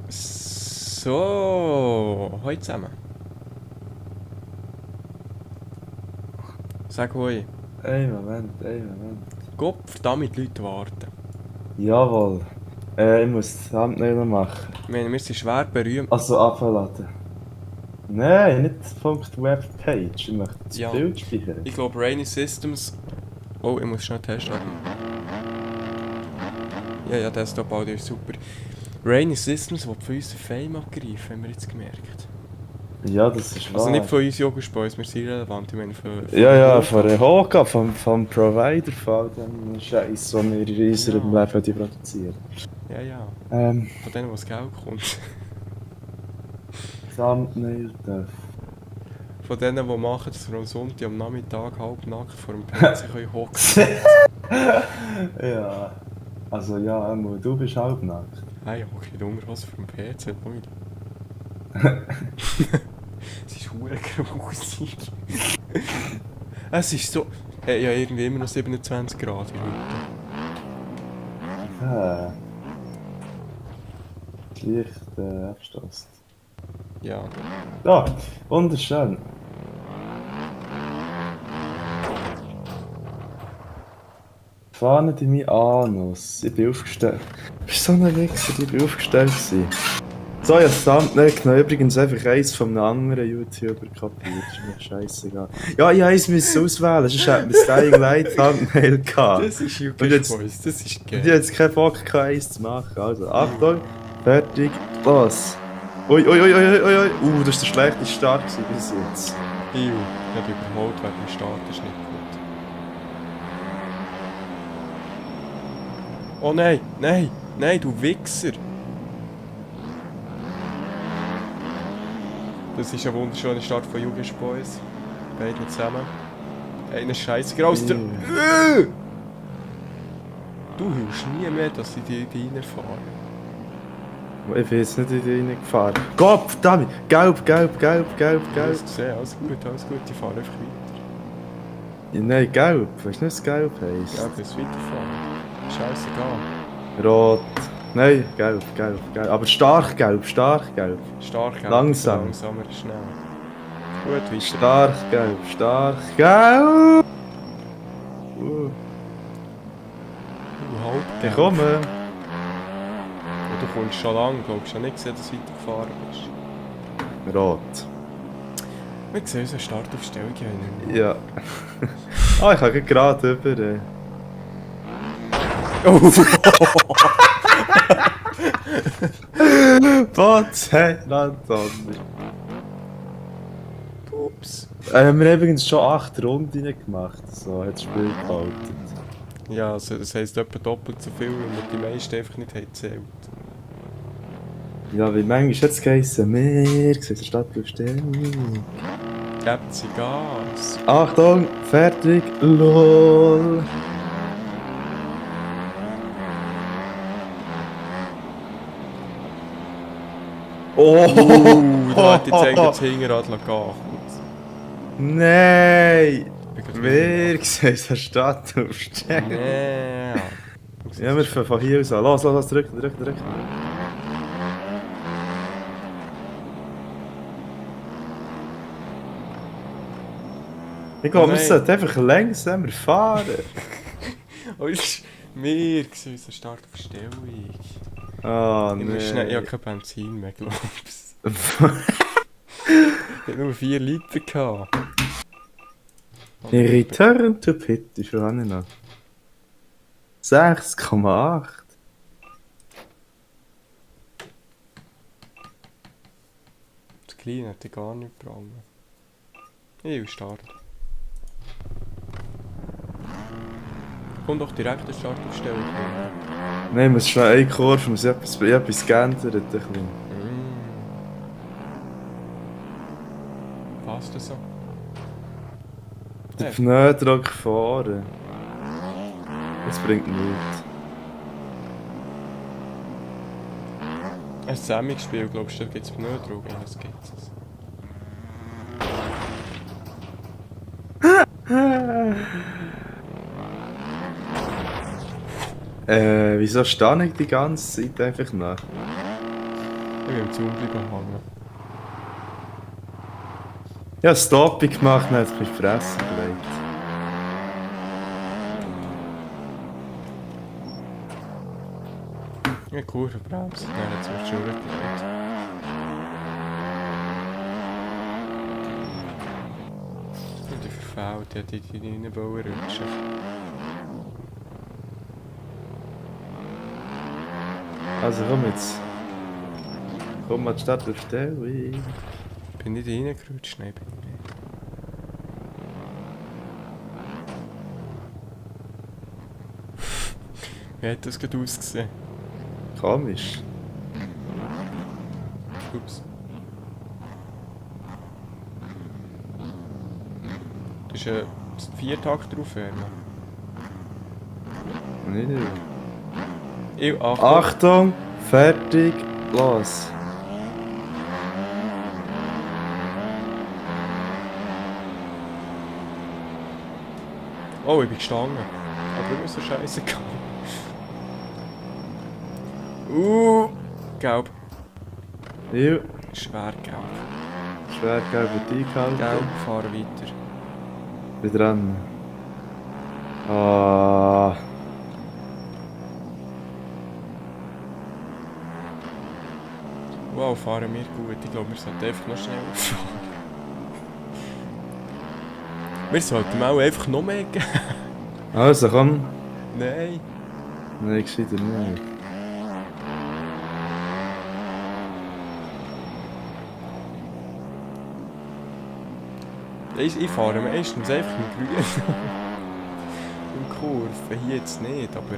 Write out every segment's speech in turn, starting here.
So, hoi zusammen. Sag hoi. Moment. Gott, verdammt, die Leute warten. Jawohl. Ich muss das Thumbnail noch machen. Ich meine, wir sind schwer berühmt. Also abladen. Nein, nicht Punkt Webpage. Ich möchte das Ja, Bild speichern. ich glaube Rainy Systems... Oh, ich muss schnell testen. Ja, Desktop Audio ist super. Rainy Systems will von uns den Fame abgreifen, haben wir jetzt gemerkt. Ja, das ist wahr. Also nicht von uns Joggerspoils, wir sind relevant, ich meine von Ja, von der Hoka, vom Provider, von dem Scheiß, den wir in unserem Ja. Leben produzieren. Ja. Ähm, Von denen, wo das Geld kommt. Thumbnail darf. Von denen, die machen, dass wir am Sonntag am Nachmittag halbnackt vor dem PC können hocken. Ja. Also ja, du bist halbnackt. Hey, ich hocke in der Unterhose vor dem PC, Leute. Es ist verdammt grusig. Es ist so... Hey, ja, irgendwie immer noch 27 Grad in heute. Leicht abstoßt. Ja. Ja, wunderschön. Fahne in meinen Anus. Ich bin aufgestellt. Du bist so ein Wichser, ich bin aufgestellt gewesen. So, ich habe das Thumbnail genommen. Übrigens einfach eins von einem anderen YouTuber kopiert. Ist mir scheißegal. Ja, ich musste eins auswählen, sonst hätte man das Dying Light Thumbnail gehabt. Das ist Und jetzt- Boys, das ist Und geil. ich hatte jetzt keinen Bock, eins zu machen. Also, Achtung, fertig, los. Ui. Das ist der schlechteste Start gewesen bis jetzt. Ich habe überholt wegen dem Start, das ist nicht gut. Oh nein, du Wichser! Das ist ein wunderschöner Start von Jugisch Boys. Beide zusammen. Einer scheißiger als der... Du hörst nie mehr, dass ich die reinfahre. Ich bin jetzt nicht in die reingefahren. Gott, verdammt! Gelb! Du hast gesehen, alles gut, ich fahre einfach weiter. Ja, nein, gelb. Weißt du nicht, was gelb heisst? Ja, bis weiterfahren. Scheißegal. Rot. Nein, gelb. Aber stark gelb. Stark, Langsam. langsamer, schnell. Gut, weiter. Stark gelb. Du halt. Ich komme. Du kommst schon lang, glaubst du nicht gesehen, dass du weitergefahren bist. Rot. Wir sehen unsere Startaufstellung ja nicht. Ja. Ich kann gerade über. Oh! Was? Hey, Landonner. Ups. Wir haben übrigens schon 8 Runden gemacht. So hat das Spiel gehalten. Ja, also das heisst etwa doppelt so viel, weil wir die meisten einfach nicht haben gezählt. Ja, wie manchmal hat es geheißen, wir sehen die Stadtaufstellung. Gebt sie Gas. Achtung, fertig, lol. Da hat jetzt eigentlich das Hinterrad gehen. Nein! Ich bin Wir sehen die Stadtaufstellung. Nee. Ja, wir fangen von hier aus an. Los, drücken. Ich glaube, wir Nein. sollten einfach langsamer fahren. Wir sehen unsere Startaufstellung. Ah, Ich muss schnell, ich habe nein. kein Benzin mehr, glaubst du. Ich hatte nur 4 Liter gehabt. Return to Pit ist schon noch. 6,8. Das Kleine hätte ich gar nicht gebraucht. Ich will starten. Komm doch direkt eine Startaufstellung. Nein, muss schnell eine Kurve, muss etwas geändert. Ein bisschen. Passt das so? Der Pneudruck fahren. Das bringt nichts. Ein Semming-Spiel, glaubst du, da gibt es Pneudruck? Ja, das gibt es. Wieso stehe ich die ganze Zeit einfach nach? Ich will im Zaun bleiben hängen. Ja, Stopping gemacht, dann hat es mich fressen gelegt. Ja, Kurve bremst, dann hat es mir schon gelegt. Und die verfehlt, die hat in die Innenbauer rutschen. Also komm jetzt. Komm mal die Stadt auf Stelle. Bin ich nicht reingerutscht? Nein, bin ich nicht. Wie hat das gerade ausgesehen? Komisch. Ups. Das ist ein 4-Takt drauf, Erna. Nicht. Achtung! Achtung, fertig, los. Oh, ich bin gestanden. Aber immer so scheiße gegangen. Gelb. Ja, Schwer gelb. schwer gelb eingehalten. Gelb, fahren weiter. Bin dran. Ah. Wow, fahren wir gut. Ich glaube, wir sollten einfach noch schneller fahren. Wir sollten auch einfach noch mehr geben. Also komm. Nein. Nein, gescheiter nicht. Ich fahre meistens einfach im Grün. Im Kurve. Hier jetzt nicht, aber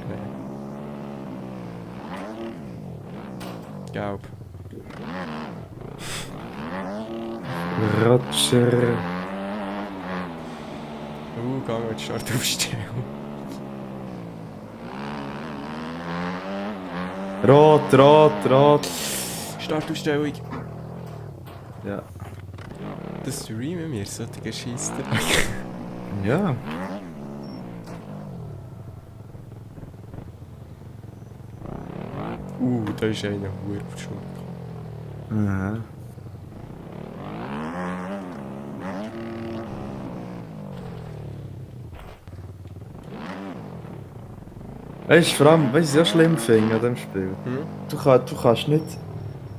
Gelb. Roger. Gang mit Startaufstellung. Rot, rot, rot. Startaufstellung. Ja. Das streamen wir, solche Geschichten. Ja. Da ist einer Hure auf die Schulter gekommen. Aha. Weißt du, vor allem, weißt du, was ich auch schlimm finde an diesem Spiel? Du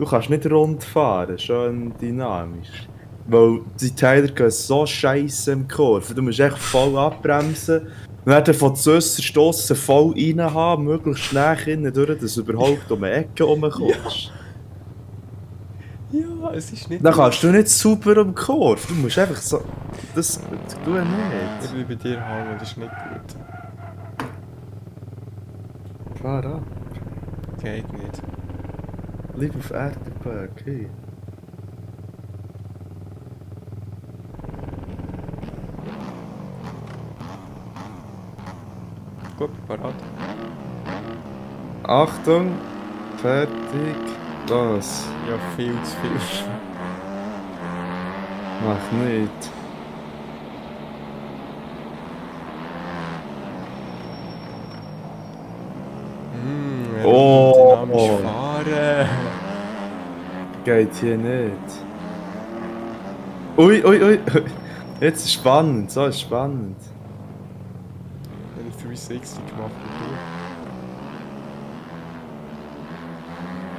kannst nicht rund fahren, schön dynamisch. Weil die Teile gehen so scheiße im Kurve. Du musst echt voll abbremsen. Und dann von zuerst stossen voll reinhaben, möglichst schnell innen durch, dass du überhaupt um die Ecke rumkommst. Ja, es ist nicht... Dann kannst du nicht super um die Kurve. Du musst einfach so... Das tu Ich nicht. will bei dir hängen, das ist nicht gut. Fahr ab. Geht nicht. Bleib auf Erdenberg, hey. Gut, parat. Achtung, fertig, los. Ja, viel zu viel. Mach nicht. Oh. Dynamisch fahren. Geht hier nicht. Ui, ui, ui. Jetzt ist spannend, so ist spannend. Wenn ich 360 gemacht habe.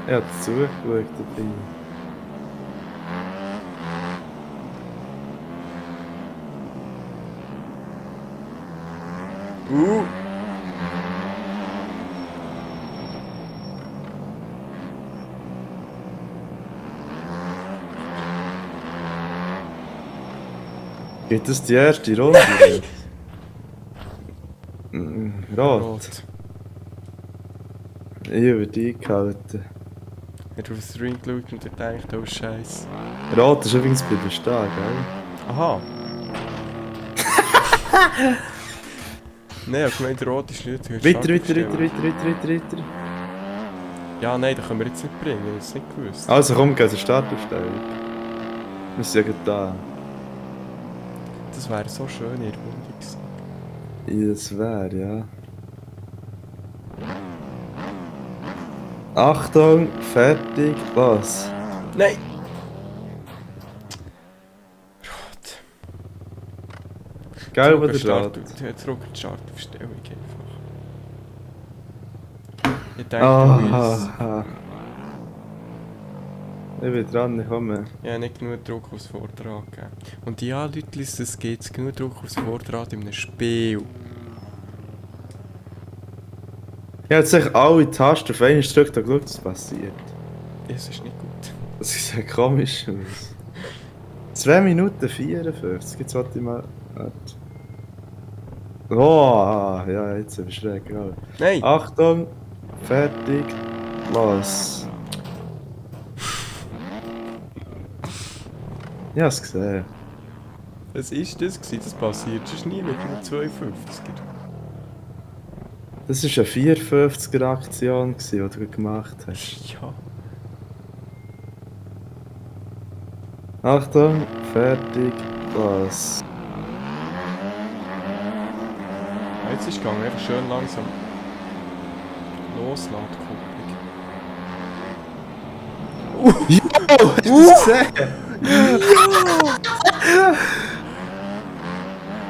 Er hat zugeschaut dabei. Geht das die erste Runde? Rot. Ich habe die gehalten. Ich habe auf den Ring geschaut und gedacht, oh Scheiße. Rot ist übrigens bei der Stag, gell? Aha. Nein, ich habe gemeint, rot ist nicht. Weiter. Ja, nein, das können wir jetzt nicht bringen, ich habe es nicht gewusst. Also komm, geh zur Startaufstellung. Wir sind ja da. Das wäre so schön in der Runde gewesen. Ja, das wäre, ja. Achtung, fertig, los. Nein! Rot. Gelb Zurück oder Start, rot? zurück in die Startaufstellung einfach. Ich denke, Ah, ich bin dran, ich komme. ich habe nicht genug Druck aufs Vorderrad gegeben. Und ja, Leute, es gibt genug Druck aufs Vorderrad in einem Spiel. Ich habe jetzt echt alle Tasten auf einen gedrückt und geschaut, was passiert. Das ist nicht gut. Das sieht komisch aus. 2 Minuten 54, jetzt wollte ich mal... Warte. Oh, ja, jetzt bin ich schräg. Genau. Nein! Achtung, fertig, los. Ich hab's gesehen. Was ist das gewesen? Das passiert sonst nie mit einem 52er. Das war eine 54er-Aktion, die du gemacht hast. Ja. Achtung, fertig, los. Jetzt ist es gegangen, einfach schön langsam losladen, Kupplung. Jo, hast du das gesehen?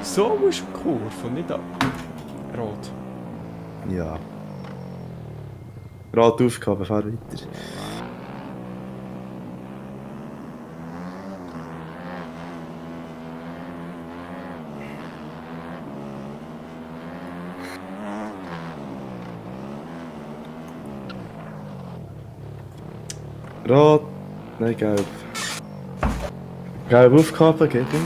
So musst du Kurve und nicht ab. Rot. Ja. Rad aufgehoben, fahr weiter. Rot, nein, gelb. Gelb aufgehoben, geht ihm.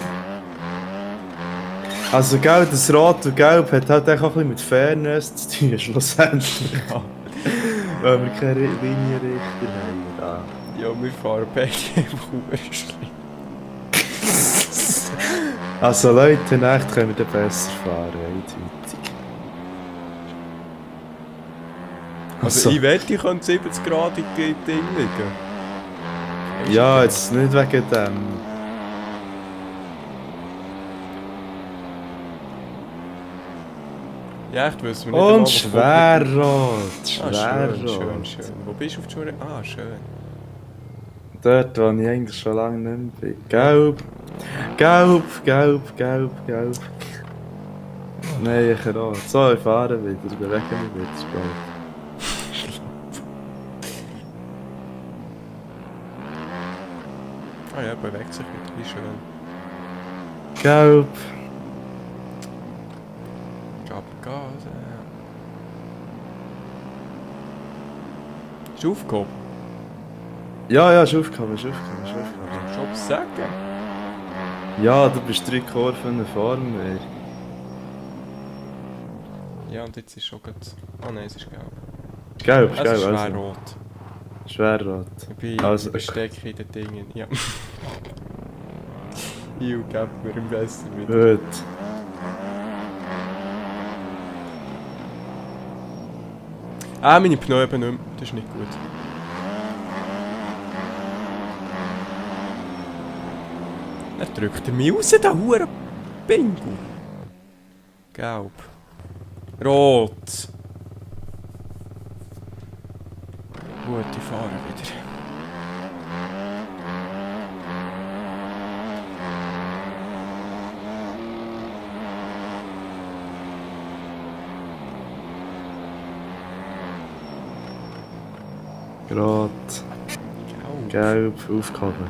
Also, gelb, das Rot und Gelb hat halt auch ein bisschen mit Fairness zu tun, schlussendlich. Ja. Weil wir keine Linienrichter haben. Da. Ja, wir fahren beide einfach schlimm. Also, Leute, Nacht können wir dann besser fahren, eindeutig. Also ich wette, ich könnte 70 Grad in die Ding liegen. Ja, jetzt nicht wegen dem. Ja, echt wissen wir nicht Und einmal, wo Schwerrot. Ah, Schwerrot. schön, schön. Wo bist du auf die Schule? Ah, schön. Dort, wo ich eigentlich schon lange nicht mehr bin. Gelb. Gelb, gelb, gelb, gelb. Nein, ich rot. So, ich fahre wieder. Ich bewege mich wieder. Ist gut. Ah ja, bewegt sich wieder. Wie schön. Gelb. Gab Gas. Ist aufgehoben? Ja, ja, ist aufgekommen, ist aufgekommen, ist aufgekommen. Schon was sagen? Ja, du bist 3 Kurven vor mir. Ja, und jetzt ist schon gut. Ah nein, es ist gelb. Gelb, Es gelb, ist schwer also. rot. Schwerrot. Ich bin Also- bestecke in den Dingen. Ja. Iu, gib mir im besser wieder. Gut. Ah, meine Pneu eben nicht mehr. Das ist nicht gut. Er drückt er mich raus, der hure Bingo. Gelb. Rot. Gut, ich fahre wieder. Rot. Gelb. Gelb, aufgehoben.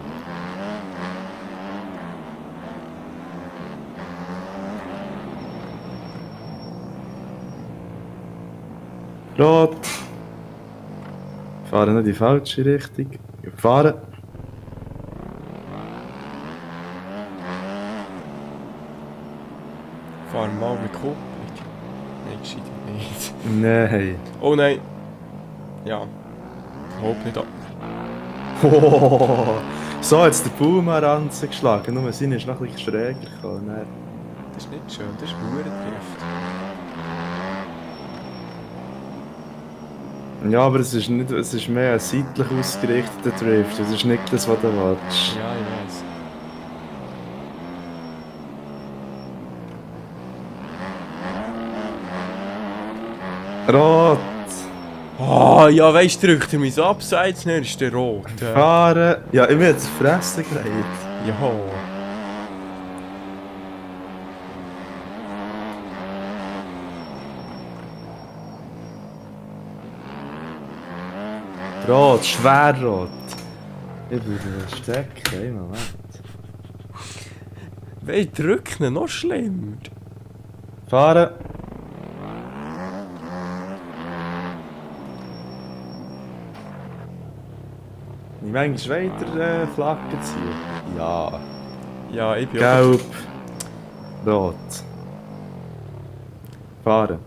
Rot. Fahren nicht in die falsche Richtung. Fahren. Fahren mal mit Kupplung. Nein, gescheit nicht. Nein. Oh nein. Ja. Hopp nicht ab. Oh, so hat es der Boomeranzen geschlagen. Nur seine ist noch ein bisschen schräger gekommen. Nein. Das ist nicht schön, das ist Bauerntrift. Ja, aber es ist, nicht, es ist mehr ein seitlich ausgerichteter Drift. Es ist nicht das, was du willst. Ja, ich weiß. Rot! Ah, ja, weißt du, drückt er mein Abseits, dann ist der rot. Fahren. Ja, ich bin jetzt fressen gelegt. Ja. Rot, schwerrot. Ich würde stecken, im Moment. Weißt du, drücken, noch schlimmer. Fahren. Ich manchmal weiter Flaggen ziehen. Ja. Ja, ich bin auch... Gelb. Rot. Fahren.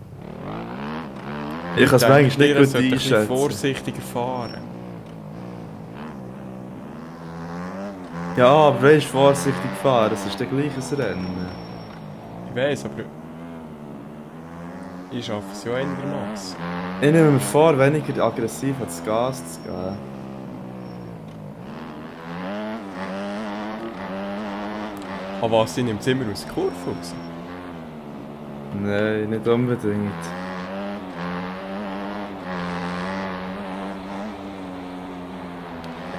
Ich kann es manchmal nicht Ihr gut sollt ein bisschen einschätzen. vorsichtiger fahren. Ja, aber weißt du, vorsichtig fahren, es ist der gleiche Rennen. Ich weiss, aber... Ich schaffe es ja einigermaßen. Ich nehme mir vor, weniger aggressiv ans Gas zu gehen. Aber was, ich nehme es immer aus der Kurve raus? Nein, nicht unbedingt.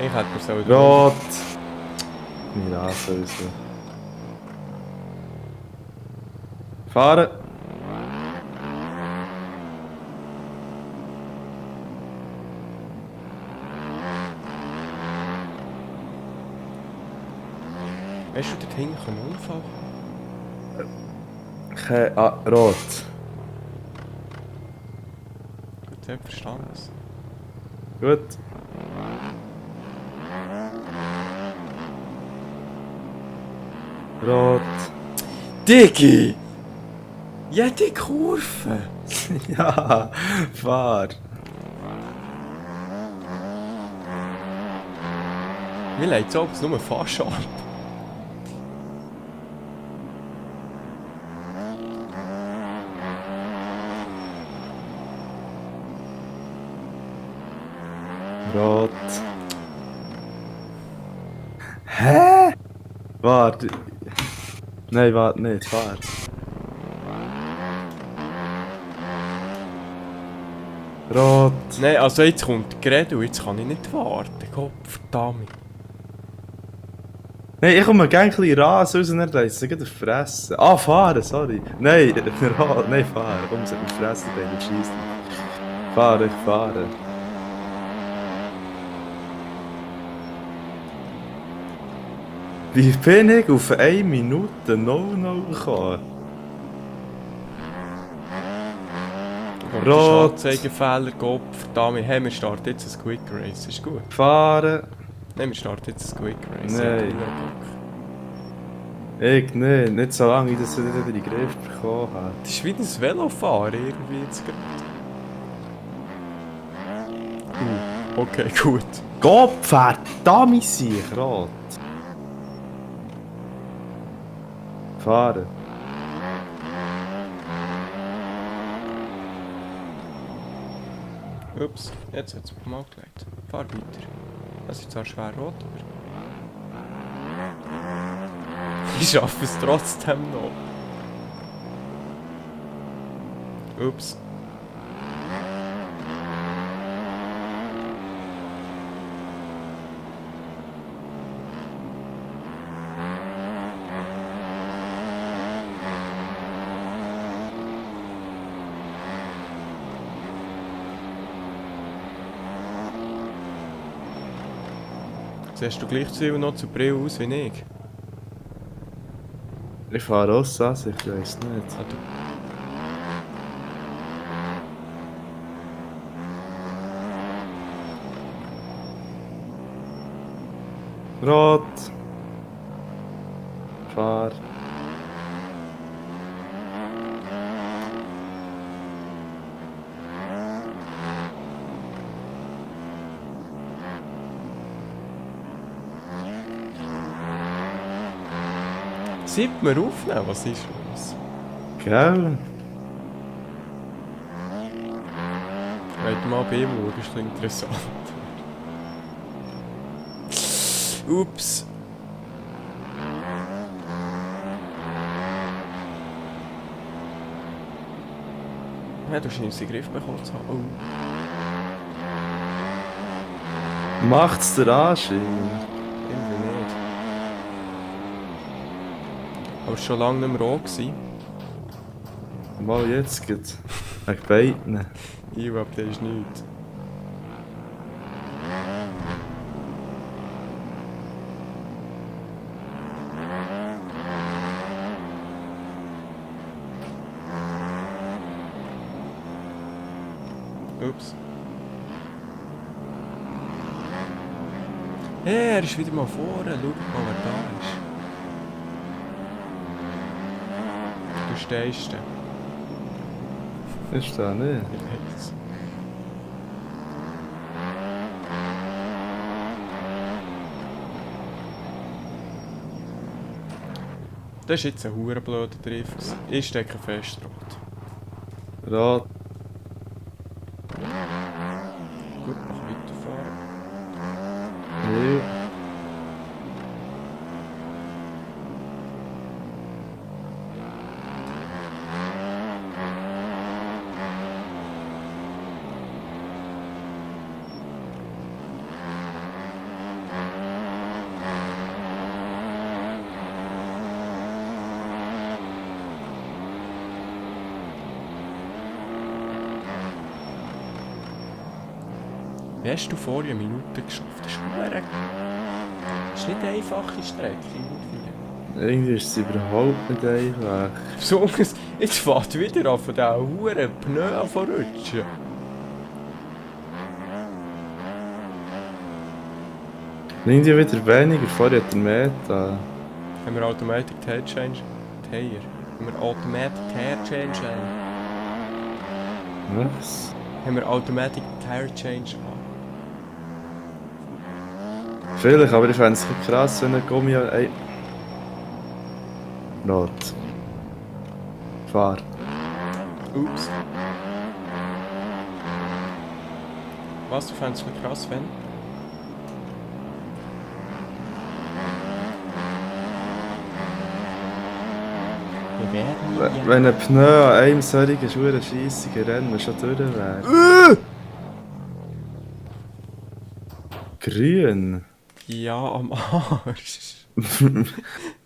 Ich hätte mir so... Rot! Mir raus. Fahren! Weißt du, dort hinten kann ein Unfall kommen. Rot. Gut, selbstverstanden. Gut. Rot. Diggi! Jede Kurve! Ja, fahr. Mir leid es abends nur fast ab. Rot. Hä? Warte. Nein, warte nicht, fahr. Rot. Nein, also jetzt kommt Gerät und jetzt kann ich nicht warten. Gott verdammt. Nein, ich komme gerne ein bisschen raus raus und dann reißt es gleich auf die Fresse. Ah, fahren, sorry. Nein, Rot. Nein, fahren. Komm, es hat mich fressen, dann schießt. Fahren, ich fahre. Wie bin ich auf 1 Minute No-No gekommen? Rot. Anzeigefehler, Gott verdammt. Hey, wir starten jetzt ein Quick Race. Ist gut. Fahren. Nein, wir starten jetzt ein Quick Race. Nein. Ich nicht. Nicht so lange, dass ich wieder in den Griff bekommen habe. Das ist wie ein Velofahren irgendwie jetzt gerade. Okay, gut. Gott verdammt sich, Rot. Fahren. Ups, jetzt hat es mich mal gelegt. Fahr weiter. Das ist zwar schwer rot, aber... Ich schaffe es trotzdem noch. Ups. Siehst du gleich zu noch zu Brill aus wie ich? Ich fahre aus, also ich weiß nicht. Ah, du. Rot. Fahr. Sieht man aufnehmen, was ist los? Gell? Wollt mal beimschauen, ist doch interessant. Ups. Ja, du scheinst den Griff bekommen zu haben. Oh. Macht's der Arsch, Junge. Irgendwie nicht. Aber es war schon lange nicht mehr roh gewesen. Mal jetzt geht's. Wegen beiden. Ich glaube, das ist nichts. Ups. Hey, er ist wieder mal vorne. Schau mal, wer da ist. Du stehst da. Ist da nicht? Ich weiß. Das war jetzt ein verdammt blöder Drift. Ich stecke fest, Rot. Rot. Gut, mach weiterfahren. Ja. Wie hast du vorher eine Minute geschafft? Das ist nicht eine einfache Strecke. Irgendwie ist es überhaupt nicht einfach. Besonders, jetzt fährt wieder an von diesen Huren Pneu an von rutschen. Irgendwie wieder weniger, vorher hat er mehr da. Haben wir Automatic Tire Change? Tire. Haben wir Automatic Tire Change an? Was? Haben wir Automatic Tire Change an? Vielleicht, aber ich fände es ein bisschen krass, wenn ein Gummi... Ey. Rot. Fahr. Ups. Was, du fändest es krass, wenn? Wir werden Wenn ein Pneu an einem solchen schweren scheissigen Rennen schon durch wäre. Grün? Ja, am Arsch.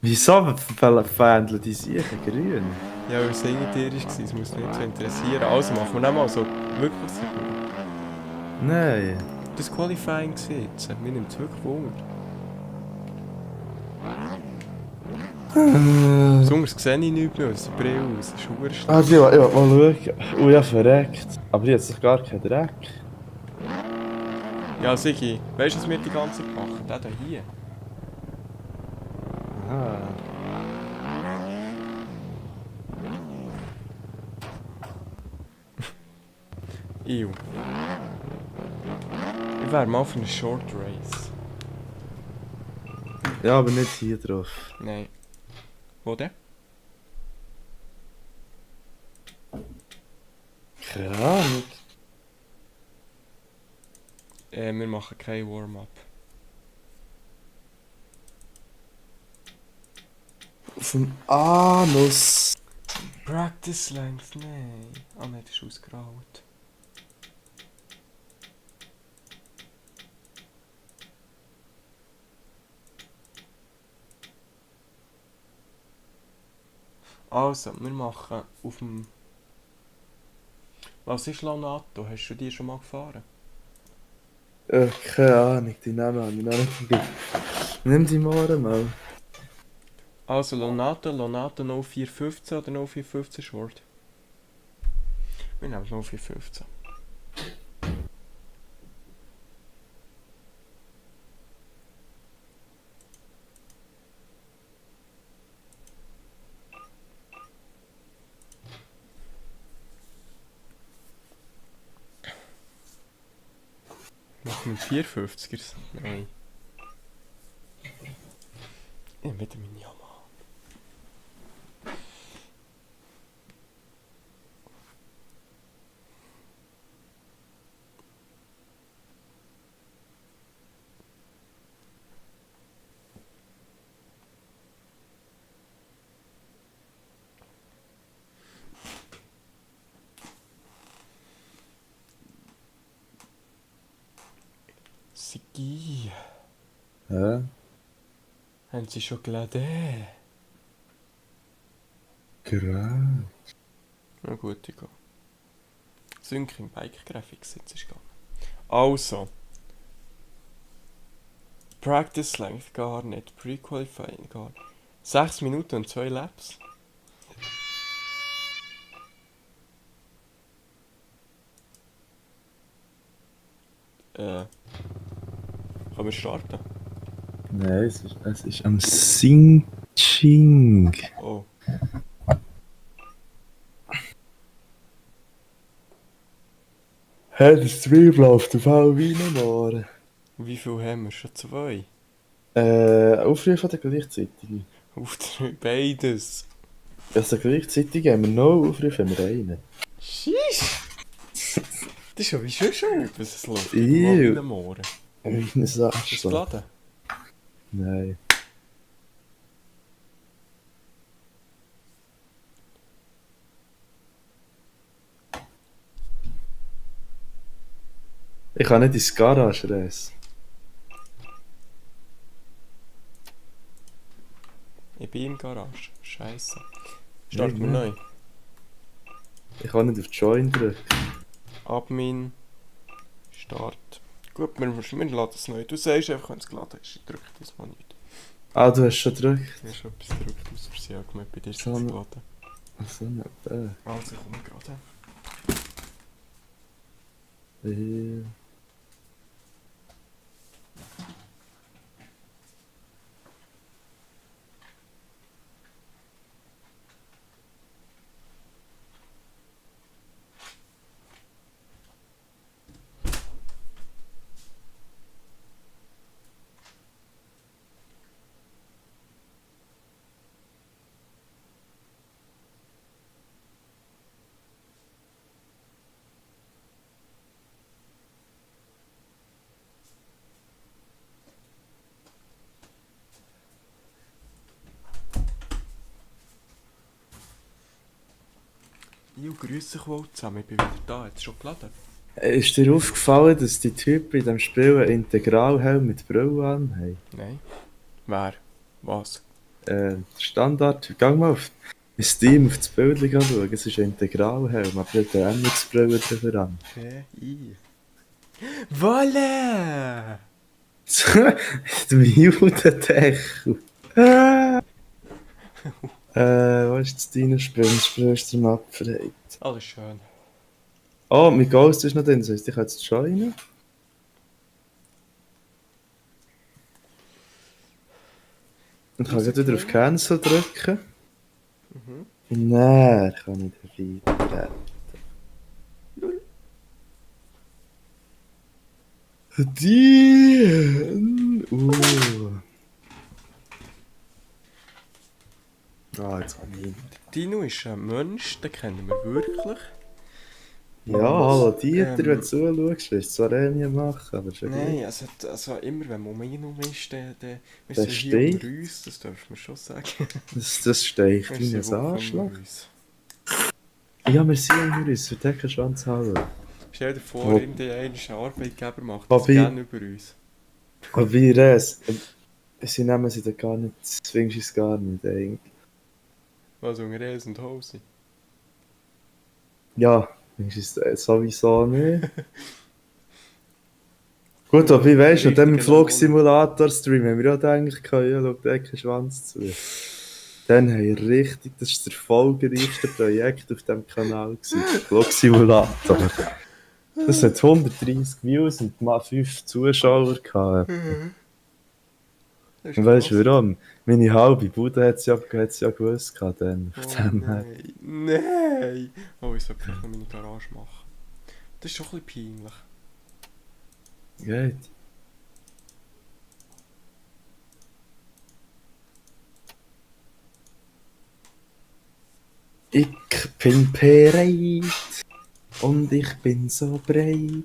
Wieso fähndeln die Siechen grün? Ja, weil es ingetierisch war, es muss nicht so interessieren. Also machen wir nicht mal so wirklich so gut. Nein. Das Qualifying jetzt, mir nimmt es wirklich Wunder. Besonders sehe ich nichts mehr, es Brille aus, das ist verdammt Also ich will mal schauen. Oh ja, verreckt. Aber die hat doch gar keinen Dreck. Ja, Sigi, weißt du, was wir die ganze Zeit machen? Der da hier. Aha. Ew. Ich wäre mal für eine Short Race. Ja, aber nicht hier drauf. Nein. Wo denn? Keine Ahnung. Wir machen kein Warm-up. Auf dem Anus. Practice Length, nein. Ah nein, das ist ausgeraubt. Also, wir machen auf dem... Was ist Lonato? Hast du die schon mal gefahren? Keine Ahnung, die Namen habe ich noch nicht gegeben. Nimm die morgen mal. Also Lonato 0415 oder 0415 Short? Wir nehmen 0415. Machen wir 450ers? Nein. Ich nehme wieder meine Yamaha. Sick. Guy, Hä? haben Sie Schokolade? Gerade. Na gut, ich gehe. Syncing Bike Graphics jetzt ist gegangen. Also. Practice Length gar nicht. Pre-Qualifying gar nicht. 6 Minuten und 2 Laps. Können wir starten? Nein, es ist am Sinching. Oh. Hä, der Stream läuft auf Halloween Wie viel haben wir? Schon 2? Aufruf von der gleichzeitigen. Auf 3, beides. Also gleichzeitig haben wir noch Aufruf, haben wir einen. Sheesh! Das ist ja wie schon, was es läuft. Ew. Irgendwo am Morgen. Wie eine Ist es Sache. geladen? Nein. Ich kann nicht ins Garage reisen. Ich bin im Garage. Scheiße. Starten wir Nein, neu. Ich kann nicht auf Join drücken. Admin. Start. Gut, wir laden es neu. Du sagst einfach, wenn es geladen ist. Ich drücke diesmal nicht. Ah, du hast schon gedrückt? Ich habe schon etwas gedrückt aus Versehen. Gemerkt, bei dir ist es So eine- geladen. Achso, nicht. Also, ich komme gerade. Grüße euch wohl zusammen. Ich bin wieder da. Hat es schon geladen? Ist dir aufgefallen, dass die Typen in diesem Spiel einen Integralhelm mit Brille haben? Nein. Wer? Was? Standard. Geh mal auf Steam auf das Bild schauen. Es ist ein Integralhelm, aber der hat auch nicht die Brille drüber an. Wolle! Der Mute-Deckel. Was ist das deine Spiel? Das Spiel ist der Map verheilt. Alles schön. Oh, mein Ghost ist noch drin, das heisst, ich kann jetzt joinen. Und kann jetzt wieder auf Cancel drücken. Und dann kann ich dabei Die. Ah, jetzt habe ich ihn. Dino ist ein Mensch, den kennen wir wirklich. Ja, hallo Dieter, wenn du zuschaust, willst du zwar eh nie machen, aber schon Nein, also immer wenn man um ihn herum ist, dann wir Der sind hier unter steht. uns, das darf man schon sagen. Das steigt Wir wie sind ein wirklich Arschloch. unter uns. Ja, wir sind unter uns, wir decken Schwanz hallo. Stell dir vor, Wo- irgendein Arbeitgeber macht das Wobei- gerne über uns. Aber wie das? Sie nehmen sie da gar nicht, zwingst es gar nicht eigentlich. Was unter Eis und Hose. Ja, ist es sowieso nicht. Gut, aber wie weißt du, an dem Richtig, Flugsimulator-Stream haben wir ja eigentlich können, ja, schau, decken Schwanz zu. Dann haben wir richtig, das war das erfolgreichste Projekt auf diesem Kanal, gewesen, der Flugsimulator. Das hat 130 Views und mal 5 Zuschauer gehabt. Und weißt du warum? Meine halbe Bude hat es ja gewusst gehabt dann. Oh Auf dem her. nein, nein! Oh, ich sollte vielleicht noch meine Garage machen. Das ist schon ein bisschen peinlich. Geht. Ich bin bereit und ich bin so breit.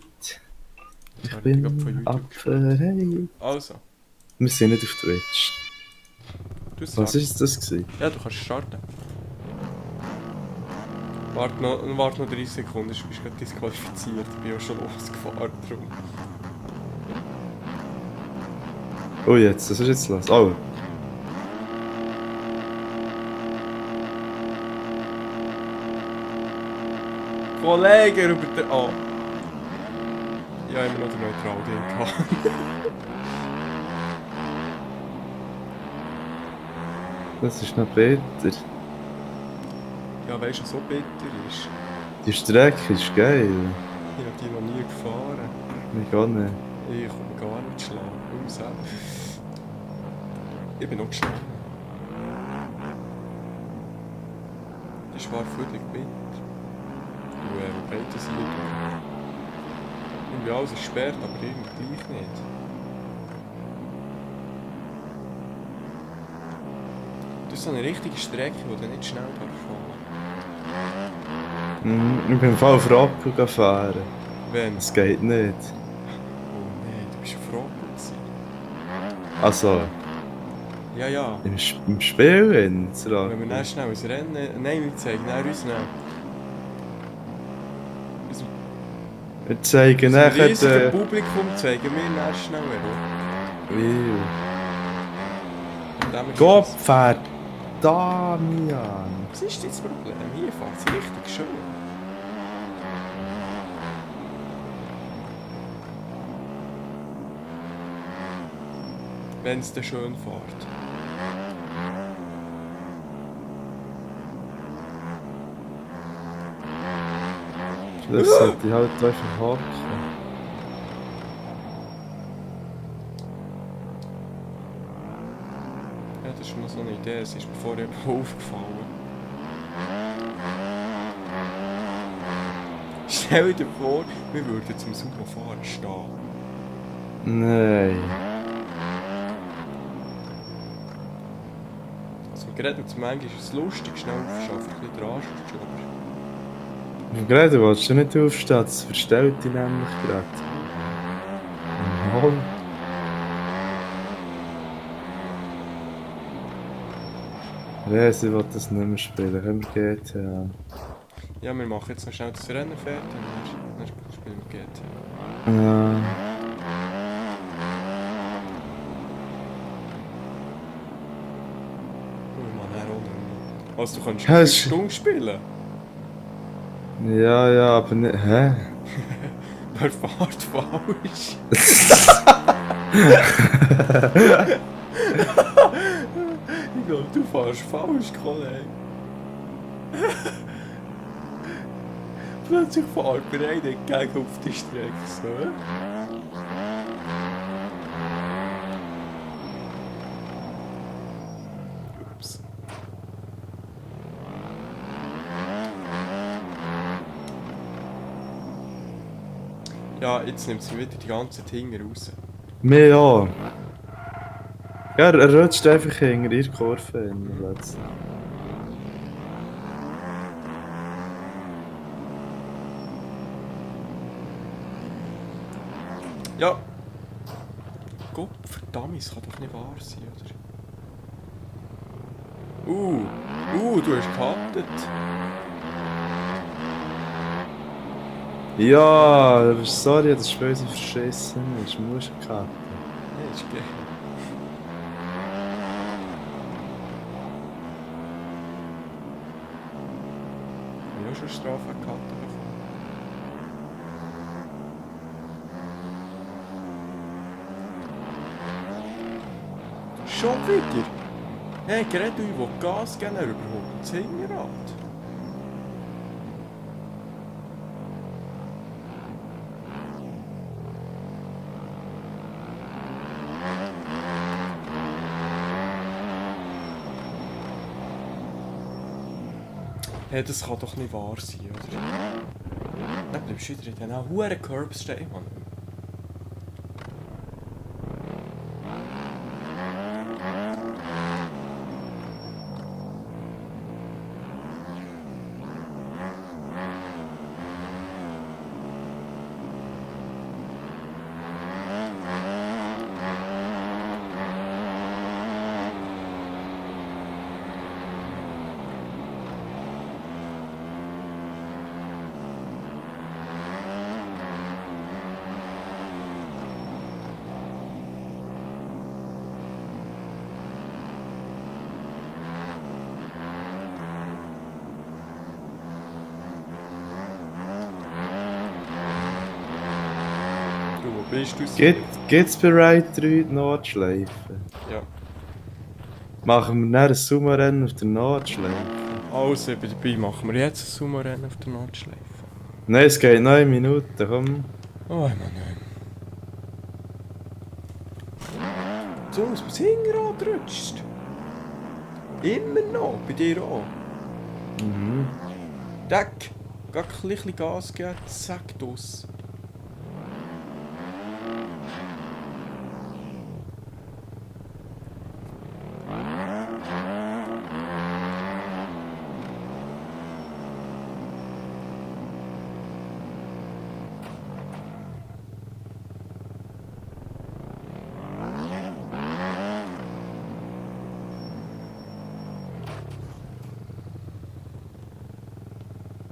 Ich Sorry, ich hab von bin YouTube abbereit. Also, Wir sind nicht auf Twitch. du sagst. Was ist das gewesen? Ja, du kannst starten. Warte noch 30 Sekunden, sonst bist du gerade disqualifiziert. Ich bin ja schon losgefahren drum. Oh, jetzt, was ist jetzt los? Oh, Kollege, über den... Oh. Ich habe immer noch den Neutral drin gehabt. das ist noch bitter. Ja, weißt du, was so bitter ist? Die Strecke ist geil. Ich habe die noch nie gefahren. Ich gar nicht. Ich komme gar nicht schlagen. Ich bin noch geschlagen. Die war völlig bitter. Und wo geht das hier? Irgendwie alles ist gesperrt, aber irgendwie gleich nicht. Das ist so eine richtige Strecke, die du nicht schnell fahren Ich bin im Fall auf Rocco gefahren. Wenn? Das geht nicht. Oh nein, du bist froh gewesen. Also, Ja, ja. im Spiel in Wenn wir dann schnell ein Rennen... Nein, wir zeigen dann uns schnell. Wir zeigen Unser nachher riesiges den... Publikum zeigen wir dann schnell herum. Gott Damian. Was ist das Problem? Hier fährt es richtig schön. Wenn es dann schön fährt. Das sollte ich halt einfach haken. Ja, das ist noch so eine Idee. Es ist mir vorher aufgefallen. Stell dir vor, wir würden zum Superfahren stehen. Nein. Also gerade und manchmal ist es lustig, schnell aufschaffen, ein bisschen dran aber... Gerade, willst du nicht aufstehen? Das verstellt dich nämlich gerade. Mal. Resi will das nicht mehr spielen. Können wir GTA? Ja, wir machen jetzt noch schnell das Rennen fertig und dann spielen wir GTA. Ja. Oh, wir machen auch noch. Also du kannst Ja, eine es- Stunde spielen. Ja, ja, aber nicht. Hä? Wer fährt falsch? Ich glaube, du fährst falsch, Kollege. Plötzlich fährt mir einer entgegen auf die Strecke. So. Ups. Ja, jetzt nimmt sie wieder die ganzen Dinger raus. Mir ja. Ja, er rutscht einfach hinter ihre Kurve hin. Plötzlich. Ja. Gott verdammt, es kann doch nicht wahr sein, oder? Du hast gehattet. Ja, aber sorry, das Spiel so verschissen ist. Du musst cutten. Nee, ist geil. Ich habe auch schon Strafe gehabt bekommen. Schon wieder? Hey, gerade du, wo Gas geben, er überholt das Hinterrad. Hey, das kann doch nicht wahr sein, oder? Dann bleibst du wieder in diesen huren Curbs stehen, Mann. Bist du Gibt's bei Ride 3 die Nordschleife? Ja. Machen wir dann ein Sumo-Rennen auf der Nordschleife? Also, dabei machen wir jetzt ein Sumo-Rennen auf der Nordschleife. Nein, es geht 9 Minuten, komm. Oh Mann, nein. So, dass man das Hinterrad rutscht. Immer noch, bei dir auch. Mhm. Deck, geh ein bisschen Gas geben, zack, draus.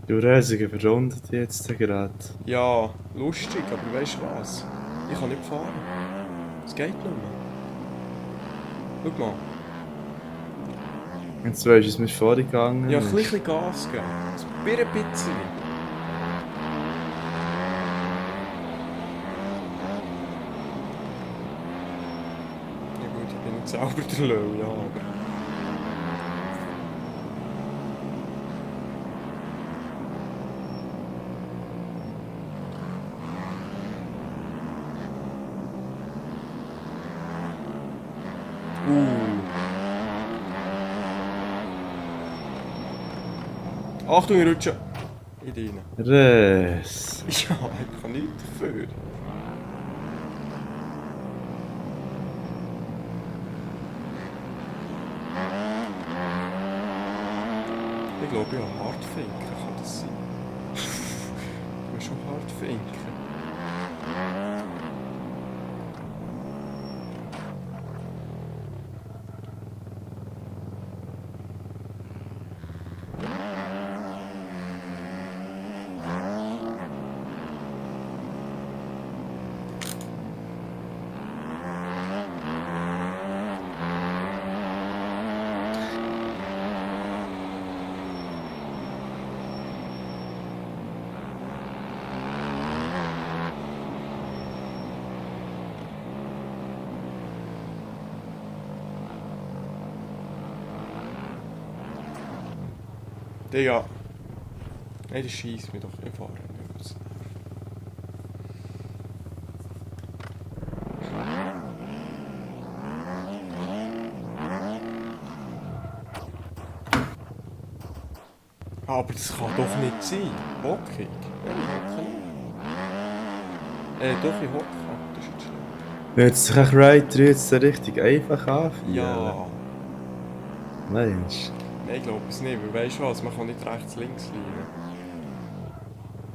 Du Riesige verrundet jetzt gerade. Ja, lustig, aber weißt du was? Ich kann nicht fahren. Es geht nicht mehr. Schau mal. Jetzt weißt du, wie es mir vorhin gegangen Ja, ein ist. bisschen Gas geben. Ein bisschen. Ja gut, ich bin nicht selber der Löwe, ja, aber... Achtung, ich rutsche in die rein. Res. Ja, ich kann nichts dafür. Ich glaube, ich habe Hartfinken, kann das sein? Du hast schon Hartfinken. Digga. Nein, das schießt mich doch. Ich fahre nicht. Aber das kann doch nicht sein. Hockig? Nein, ich hocke nicht. Doch, ich hocke. Das ist jetzt schlimm. Wird sich auch Ride 3 jetzt so richtig einfach anfühlen? Ja. Mensch. Nein, ich glaube es nicht. Weil weißt du was? Man kann nicht rechts-links liegen.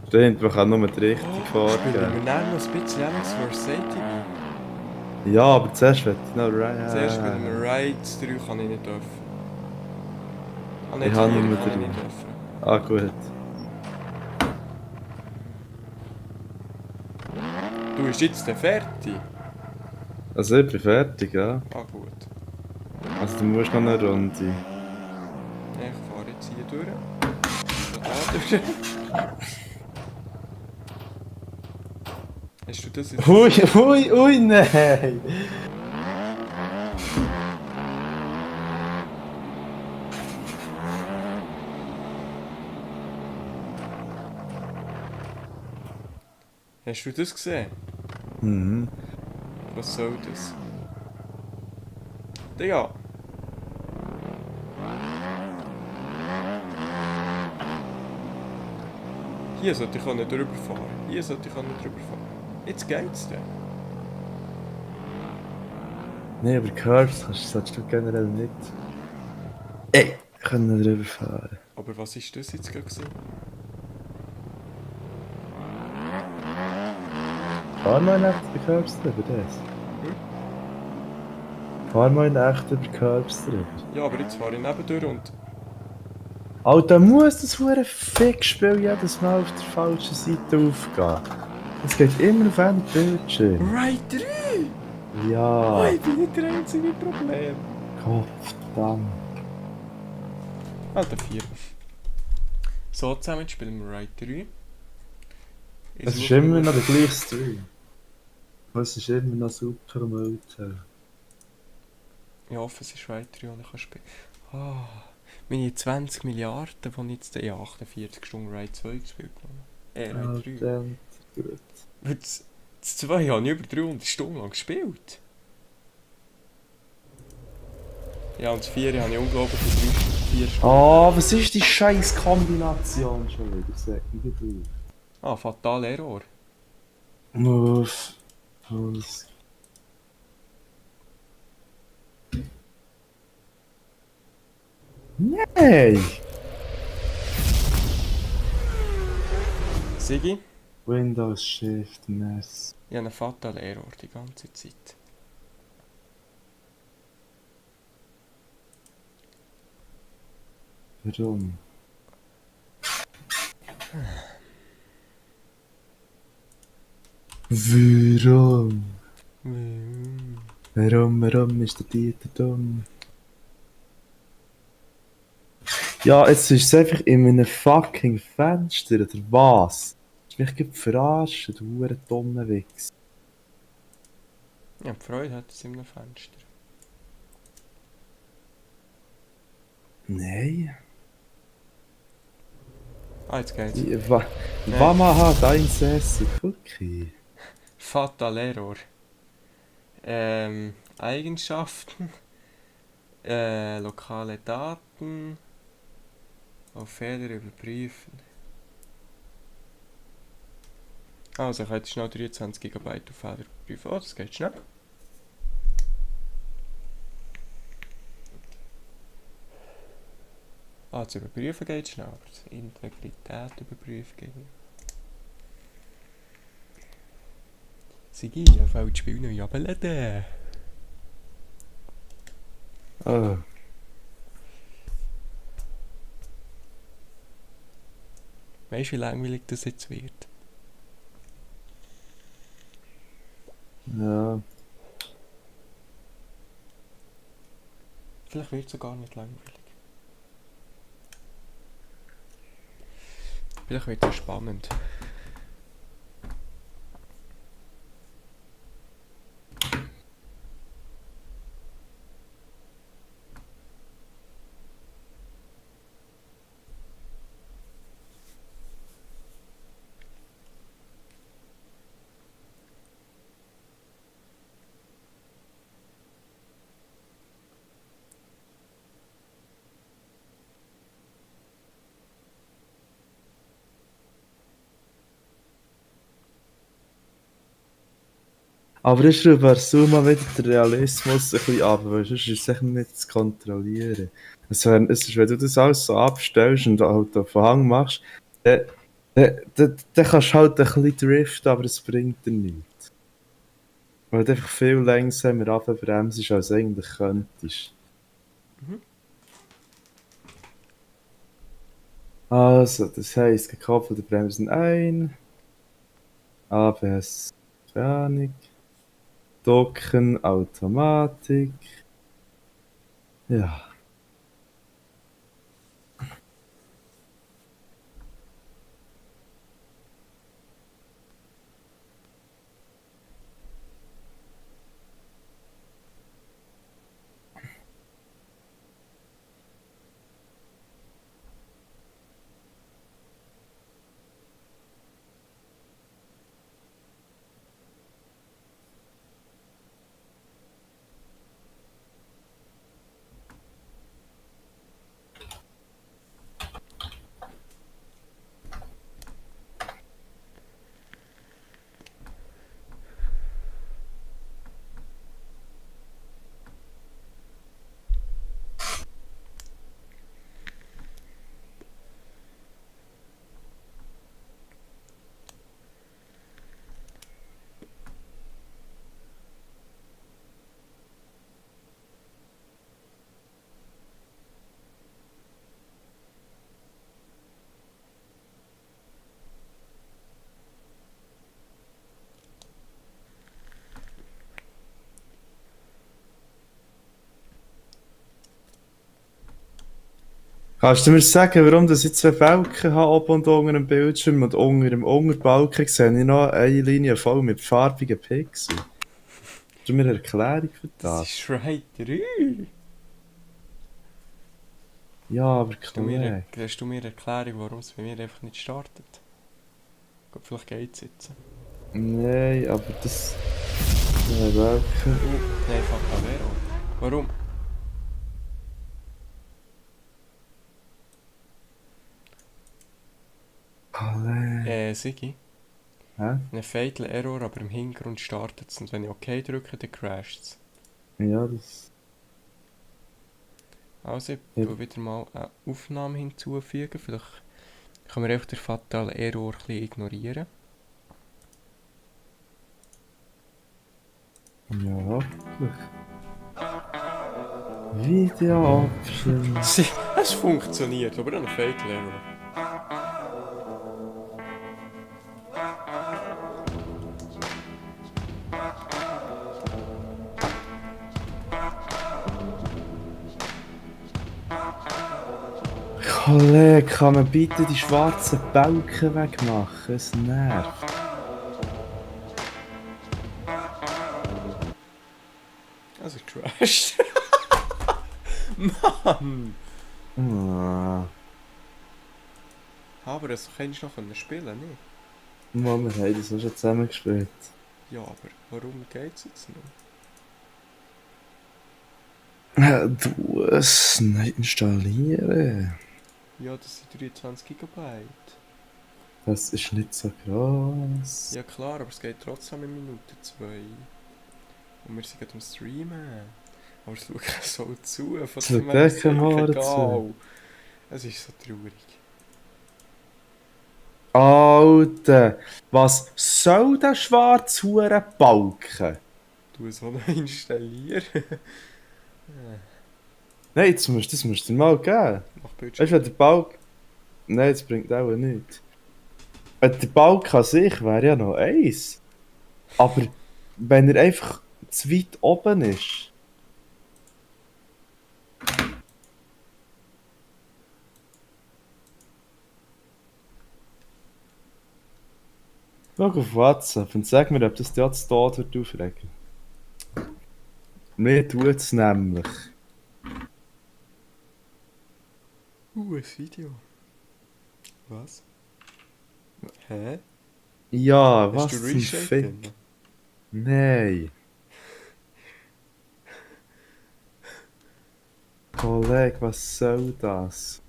Stimmt, man kann nur die Richtung Spielen wir vorgeben. dann noch ein bisschen Alex vs. ATV? Ja, aber zuerst wird ich noch Ride. Zuerst spielen wir Rides 3 kann ich nicht dürfen. Ah, nicht Ich habe 4 nur kann ich 3. nicht dürfen. Ah, gut. Du bist jetzt dann fertig? Also ich bin fertig, ja. Ah gut. Also du musst noch eine Runde. Ja, ich fahre jetzt hier durch. Da durch. Hast du das jetzt... Ui, nein! Hast du das gesehen? Mhm. Was soll das? Digga! Hier sollte ich nicht drüber fahren. Hier sollte ich nicht drüber fahren. Jetzt geht's dann. Nee, aber Curbs solltest du generell nicht. Ey! Können drüber fahren. Aber was ist das jetzt gerade gewesen? Fahr mal in echt über Curbs drüber, das. Fahr mal in echt über Curbs drüber. Ja, aber jetzt fahre ich nebendurch und... Alter, muss das hure Fickspiel jedes Mal auf der falschen Seite aufgehen. Es geht immer auf einen Bildschirm. Ride 3! Oh, Ja. ich bin nicht der einzige Problem. Gott verdammt. Alter, 4. So, zusammen spielen wir Ride 3. Es ist immer noch der gleiche Stream. Es ist immer noch super Müllteil. Ich hoffe, es ist weiter, und ich kann spielen. Ah, meine 20 Milliarden, die ich jetzt in 48 Stunden Ride 2 gespielt habe. Ride 3. Verdammt gut. Weil das 2 habe ich über 300 Stunden lang gespielt. Ja, und das 4 habe ich unglaublich für 4 Stunden. Ah, was ist die scheiß Kombination schon wieder? Sag mir du. Ah, Fatal Error. Uff. Was? Hey! Sigi, Windows Shift Mess. ich habe einen Fatal Error die ganze Zeit. Warum? Warum? Warum ist der Dieter dumm? Ja, jetzt ist es einfach in einem fucking Fenster, oder was? Hast du mich gerade verarscht, du hure dumme Wichs. Ja, die Freude hat es in einem Fenster. Nein. Ah, jetzt geht's. Wamaha dein Sessel, Cookie. Fatal Error. Eigenschaften. Lokale Daten. Auf Fehler überprüfen. Also, ich kann jetzt schnell 23 GB auf Fehler überprüfen. Oh, das geht schnell. Ah, das Überprüfen geht schnell, aber das Integrität überprüfen geht nicht. Sigi, auf welches Spiel neu abladen? Oh. Weißt du, wie langweilig das jetzt wird? Ja. Vielleicht wird es sogar nicht langweilig. Vielleicht wird es spannend. Aber ich schraube bei Suma wieder den Realismus ein bisschen ab, weil sonst ist es echt nicht zu kontrollieren. Es ist, wenn du das alles so abstellst und halt auf Hang machst, dann kannst du halt ein bisschen driften, aber es bringt dir nichts. Weil du einfach viel langsamer abbremst, als du eigentlich könntest. Mhm. Also, das heisst, gekoppelte Bremsen ein, ABS, Mechanik, Docken, Automatik. Ja. Kannst du mir sagen, warum das ich zwei Balken habe, oben und unter dem Bildschirm und unter dem Unterbalken sehe ich noch eine Linie voll mit farbigen Pixeln? Hast du mir eine Erklärung für Das das? ist Shrine 3. Ja, aber Kollege. Hast du mir eine Erklärung, warum es bei mir einfach nicht startet? Gut, vielleicht geht es jetzt. Nein, aber das... Zwei Balken... Nein, fuck, Avero. Warum? Kollege... Sigi. Hä? Ein Fatal Error, aber im Hintergrund startet es. Und wenn ich OK drücke, dann crasht es. Ja, das... Also, ich Ja. tue wieder mal eine Aufnahme hinzufügen. Vielleicht können wir einfach den fatalen Error ein bisschen ignorieren. Ja, hoffentlich. Video Options. Es funktioniert, aber ein Fatal Error. Kollege, kann man bitte die schwarzen Balken wegmachen? Es nervt. Also crasht. Mann! Ah, Aber das kannst du noch spielen, nicht? Mann, wir haben das auch schon zusammengespielt. Ja, aber warum geht's jetzt noch? Du es nicht installieren. Ja, das sind 23 GB. Das ist nicht so gross. Ja klar, aber es geht trotzdem in Minute 2. Und wir sind gerade am Streamen. Aber es schaut so zu, von Es dem schaut echt kein Haar egal. zu. Es ist so traurig. Alter, was soll der schwarze Balken? Du es auch noch installieren. Nein, das musst du dir mal geben. Nach Weißt Bildschirm. du, wenn der Balken... Nein, das bringt auch nichts. Der Balken an sich wäre ja noch eins. Aber wenn er einfach zu weit oben ist... Schau auf WhatsApp und sag mir, ob das dir jetzt dort wird aufregen. Mir tut es nämlich. Ein Video. Was? Hä? Ja, Hast was du zum Reshake Fick? drin? Nein. Kollege, was soll das?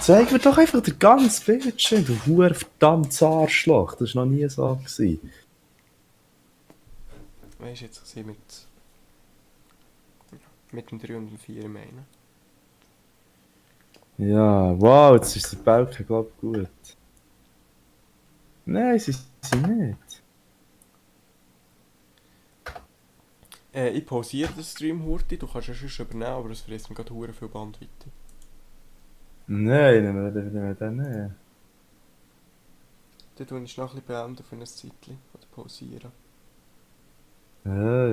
Zeig mir doch einfach den ganzen Bildschirm, du verdammt verdammtes Arschloch. Das war noch nie so gewesen. Weißt du, jetzt gesehen mit dem 3 und dem 4 meinen. Ja, wow, jetzt ist der Balken, glaub ich, gut. Nein, sie nicht. Ich pausiere den Stream Hurti, du kannst ja schon übernehmen, aber es frisst mir gerade hure viel Bandweite. Nein, nehmen wir den nicht. Dann tue ich noch ein bisschen beenden für ein Zeitchen oder pausieren. Ja,